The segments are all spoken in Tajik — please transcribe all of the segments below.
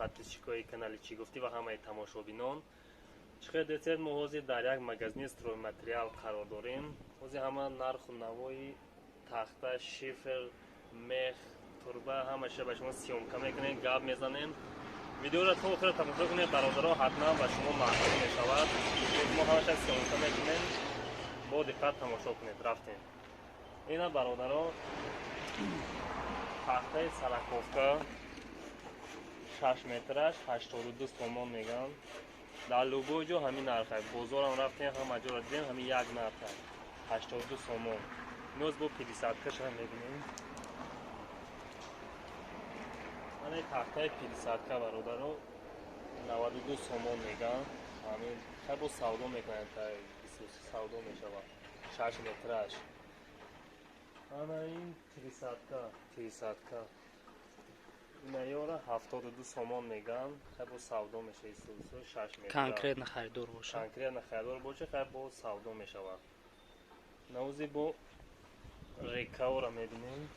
Подписчикои канали Чӣ гуфтӣ ва ҳамаи тамошобинон. Чӣ хел десед, мо ҳозир дар як магазини стройматериал қарор дорем. Ҳозир ҳама нарху навои тахта, шифр, мех, турба ҳамаша ба шумо съёмка мекунем, гап мезанем. Видеоро то охира тамошо кунед, бародаро, ҳатман ба шумо маъқул мешавад. Мо ҳамаша съёмка мекунем, бо диққат тамошо кунед. Рафтем. Ина бародаро, тахтаи сороковка 6 метраш 82 сомон меган. Дар любой ҷо ҳамин нархай. Бозорам рафтем, ҳама ҷоро дидем, ҳамин як нархай. 82 сомон. Ноз бо 50 каша мебинем. Ана тахтаи 50 ка бародаро 92 сомон меган. Ҳамин хай бо савдо мекунанд, та 23 савдо мешавад. 6 метраш. Ана ин 30 ка, 30 ка. Ина 72 сомон меган, хай бо савдо мешавад, 6 метр. Конкретно харидор боша. Конкретно харидор боша, хай бо савдо мешавад. Навзи бо рекаора мебинем.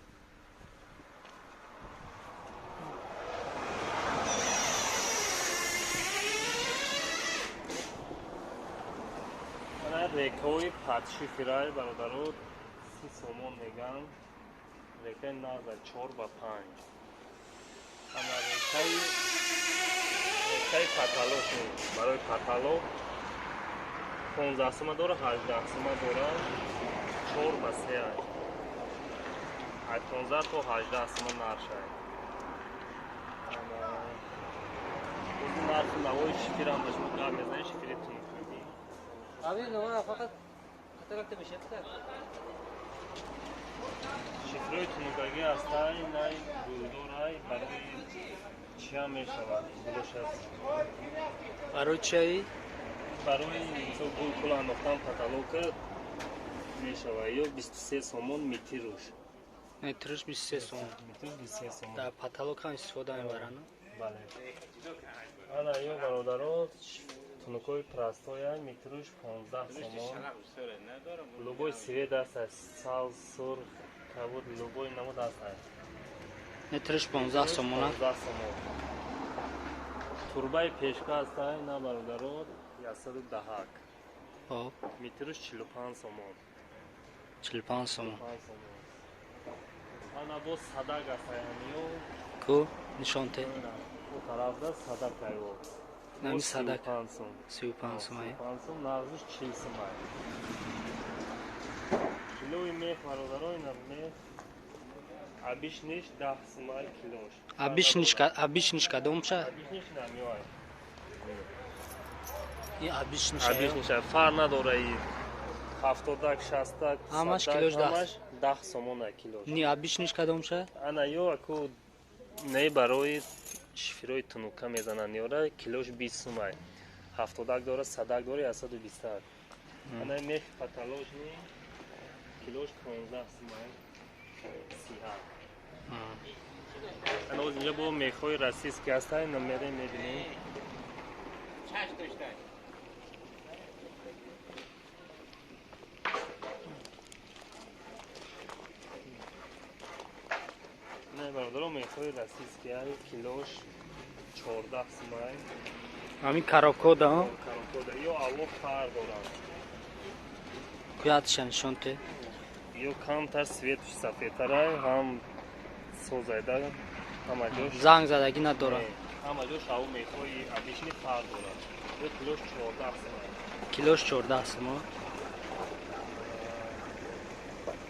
Ана рекаои падшифирай бародаро 30 сомон меган. Рекаи наза 4 ба 5. Ана рекаи потолок барои потолок 15 сома дора, 18 сома дора, 4 ба 3. Аз 15 то 18 сома нархшай. Ана бози нархи навои шифирам ба шумо гап мезанем, шифири тунукагӣ. Аби нова фақат хатаракта мешавад. Шифрои тунукагӣ ҳастай, най гулдорай, барои чия мешавад? Гулош аст. Барои чиаи? Барои мисол гул пул андохтан потолока мешавад. Ё 23 сомон метируш. Метруш 23 сомон. Метруш 23 сомон. Дар потолок ҳам истифода мебаранд. Бале. Ана ё бародаро, тунукои простоя, метруш 15 сомон. Любой цвет аст, сал, сурх, кабуд, любой намуд аст. Метруш 15 сомон. 15 сомон. Турбаи пешка аст, на бародаро, 110. Хоб. Метруш 45 сомон. 45 сомон. 45 сомон. Ана бо садак аст, ҳамиё. Ку нишон те. О тарафда садак айво. Нами садак. 35 сом. 35 сом. 35 сом, нағзиш 40 сом. Килои мех бародаро, ина мех абишниш 10 сом килош. Абишниш кадомша? Абишниш намиёй. И абишниш. Абишниш фар надора и 70 60 ҳамаш килош 10. Ҳамаш 10 сомон килош. Ни абишниш кадомша? Ана ё аку не барои шифирои тунука мезананд ёра килош 20 сом ай. 70 дора, 100 дора, 120. Ана мех потоложни килош 15 сом ай. 30. Ана оз инҷа бо мехҳои российский ҳастанд, ина мерем мебинем. Не бародаро, мехҳои российский ай, килош 14 сом ай. Ҳамин коробкода, ҳа? Коробкода. Ё аво фар доранд. Куятша нишон те. Ё камтар светуш сафедтарай, ҳам созайда, ҳама ҷош занг задагӣ надорад. Ҳама ҷош ав мехҳои обычный фар дорад. Ё килош 14 сом. Килош 14 сом.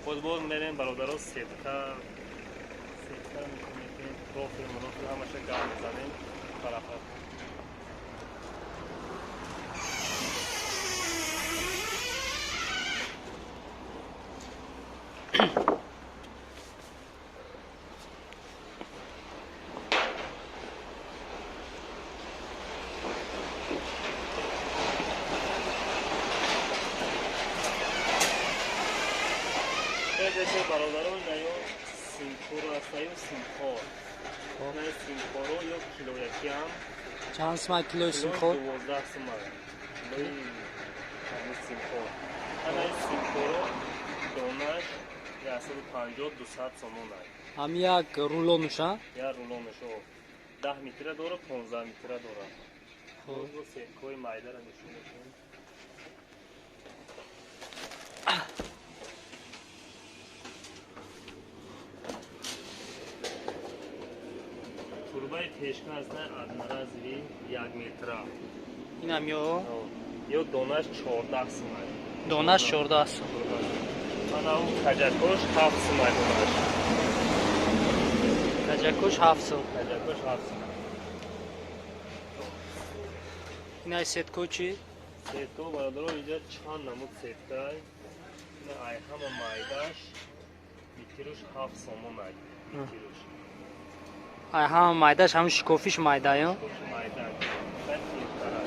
Боз боз мерем бародаро, сетка сетка мекунем, профил, мрофил ҳамаша гап мезанем. Тарафа. Бародарон, ё симхор аст, ё симхор. На симхоро ё килоякиам. Чанд сом килои симхор? 12 сом. Килои ҳамин симхор. Ана симхоро донаш 150-200 сомон аст. Ҳам як рулонуша? Як рулонуш. 10 метра дора, 15 метра дора. Хуб, сеткои майдара нишон медиҳем. Турбаи пешка аст одноразовый 1 метра. Инам ё? Ё донаш 14 сум. Донаш 14 сум. Ана у каҷакош 7 сум донаш. Каҷакош 7 сум. Каҷакош 7 сум. Инай сетко чӣ? Сетко бародаро инҷа чанд намуд сетка. Ина ай ҳама майдаш метируш 7 сомон ай. Метируш. Ай ҳама майдаш ҳамун шикофиш майда ё? Шикофиш майда. Баъд тиртара.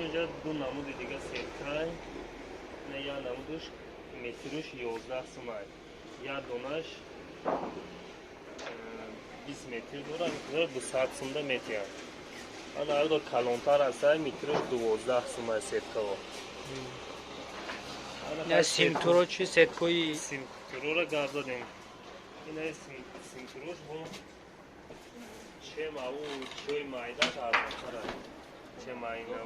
Инҷа ду намуди дига сеткай. Не я намудуш метируш 11 сум ай. Я донаш 20 метр дора, 200 сумда метиҳад. Ана ардо калонтар аст, метируш 12 сум ай сеткао. Я симтуро чи сеткои? Симтурора гап задем. Ина симтурош бо чем ау чой майдаш арзонтар аст. Чем айна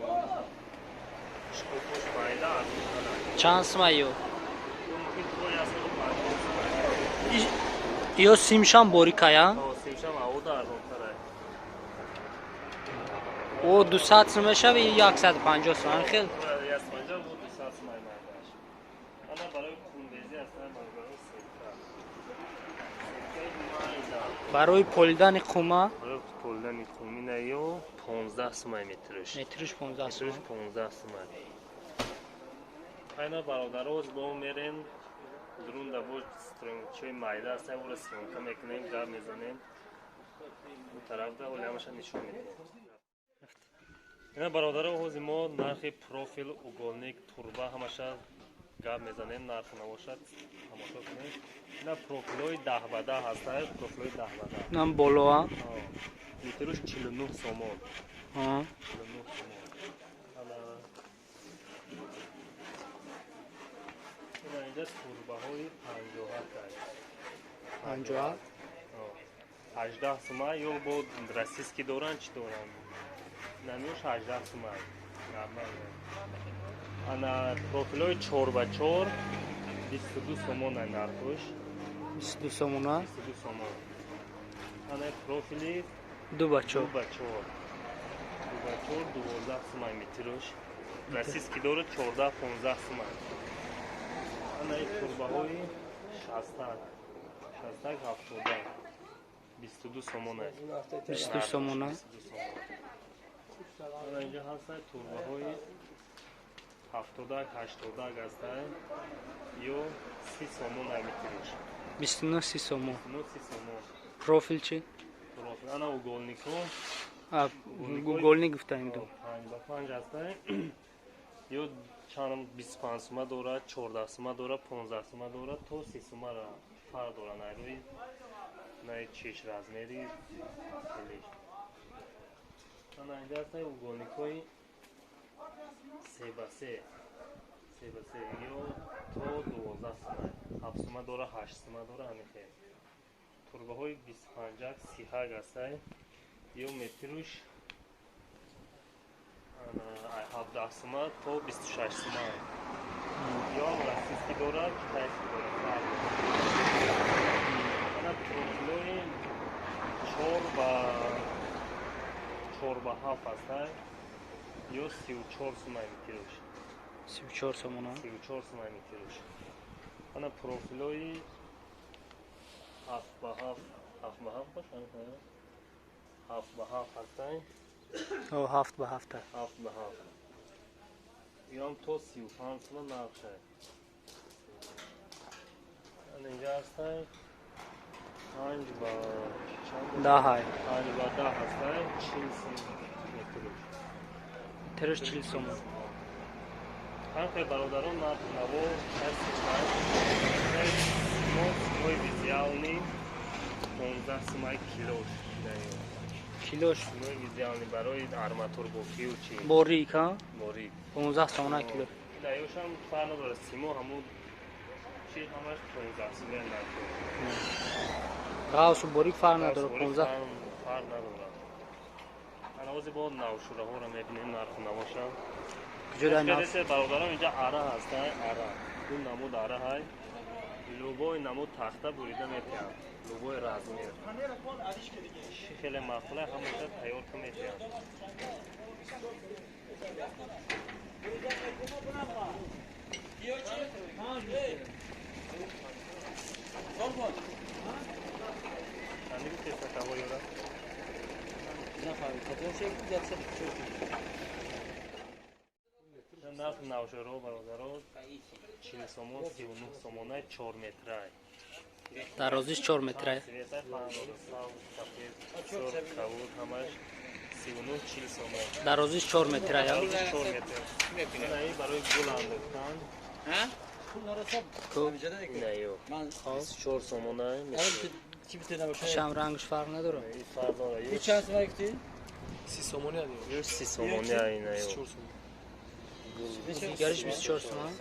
шкофош майда арзонтар аст. Чанд сум ай ё? Мумкин то 150 сум ай. Ё симшам борикая? О, симшам ауда арзонтар ай. О 200 сум мешава и 150 сум, ҳамин хел? 150 бо 200 сум ай майдаш. Ана барои хунрезӣ ҳастан барои сетка. Сеткаи майда. Барои полидани қума? Барои полидани қум ина ё 15 сум ай метриш. Метриш 15 сум. Метриш 15 сум ай. Айна бародароз бо мерем дурун да бо стройчои майда аст, ӯро съёмка мекунем, гап мезанем. У тараф да оли ҳамаша нишон медиҳем. Ина бародаро, ҳозир мо нархи профил, уголник, турба ҳамаша гап мезанем, нарх набошад тамошо кунем. Ина профилҳои 10 ба 10 ҳастанд, профилҳои 10 ба 10. Инам болоа? Метруш 49 сомон. 49 сомон. Ана ина инҷа турбаҳои 50 ай. 50? 18 сума ё бо российский доранд, чӣ доранд? Намиёш 18 сума. Нормально. Ана профилҳои 4 ба 4 22 сомон ай нархуш. 22 сомона? 22 сомон. Ана профили 2 ба 4. 2 ба 4. 2 ба 4 12 сума метруш. Российский дорад 14 15 сума. Ана ин турбаҳои 60 60 70 22 сомон ай. 22 сомона? 22 сомон. Ана инҷа ҳастанд турбаҳои 70 80 ҳастанд ё 30 сомон ай метруш. 29 30 сомон. 29 30 сомон. Профил чӣ? Профил ана уголнико. Уголник гуфтаем ду. 5 ба 5 ҳастанд. Ё чанд 25 сума дорад, 14 сума дорад, 15 сума дорад, то 30 сума фарқ дорад най рӯи най чиш размери хелиш. Ана инҷа ҳастанд уголникҳои 3 ба 3. 3 ба 3 ё то 12 сума. 7 сума дорад, 8 сума дорад, ҳамин хел. Турбаҳои 25 30 ҳастанд. Ё метруш 17 сума то 26 сума. Ё российский дорад, китайский дорад. Ана профилҳои 4 ба 4 ба 7 ҳастанд. Ё 34 сума метруш. 34 сомона? 34 сума метруш. Ана профилҳои 7 ба 7, 7 ба 7 бошанд, 7 ба 7 ҳастанд. О, 7 ба 7. 7 ба 7. Ём то 35 сума нархш ай. Ана инҷа ҳастанд 5 ба чанд? 10 ай. 5 ба 10 ҳастанд, 40 сум метруш. Метруш 40 сомон. Ҳамхел бародарон, нарху наво симои визиални 15 сумай килош. Килош. Симои визиални барои арматурбофию чи. Борик, ҳа? Борик. 15 сомона кило. Даёшам фарқ надорад, симо ҳамун чи ҳамаш 15 сумай нарху. Ғавсу борик фарқ надорад, 15. Фарқ надорад. Ана ҳозир бо навшураҳоро мебинем, нарху навоша. Куҷода нав? Бародарон, инҷа ара ҳаст, ара. Ду намуд ара ҳай. Любой намуд тахта бурида метиҳанд. Любой размер. Чи хеле маъқула, ҳамаша тайёр ка метиҳанд. Чанди гуфтед сакаҳо ёра? Нархи навшӯро бародаро 40 сомон, 39 сомона, 4 метрай. Дарозиш 4 метрай. Цветай фарқ дорад, сабз, сафед, сурх, кабуд, ҳамаш 39, 40 сомон. Дарозиш 4 метрай. Дарозиш 4 метр. Инаи барои гул андохтан. Инаё. 24 сомона. Шам рангш фарқ надорад. Фарқ дорад. Чанд сомон гуфтӣ? 30 сомони ани. 30 сомони инаё. 24 сомон. Дигариш 24 сомон.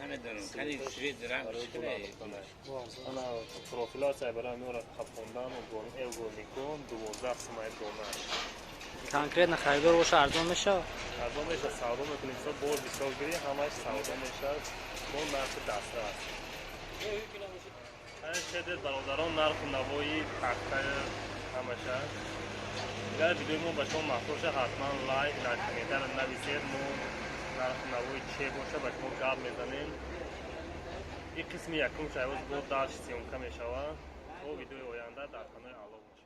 Ана профилация барои меора қапондан элгоникон 12 сомаи донаш. Конкретно харидор боша арзон мешавад? Арзон мешавад, савдо мекунем. Мисол бор бисёр гирӣ, ҳамаш савдо мешавад бо нархи дастрас. Шедед бародарон, нарху навои тахта ҳамаша. Агар видеои мо ба шумо маъқул шавад, ҳатман лайк дар комментария нависед. Мо нарху навои че боша ба шумо гап мезанем. Ин қисми якум шавоз бо дарш съёмка мешавад. То видеои оянда дар панои Аллоҳ бошед.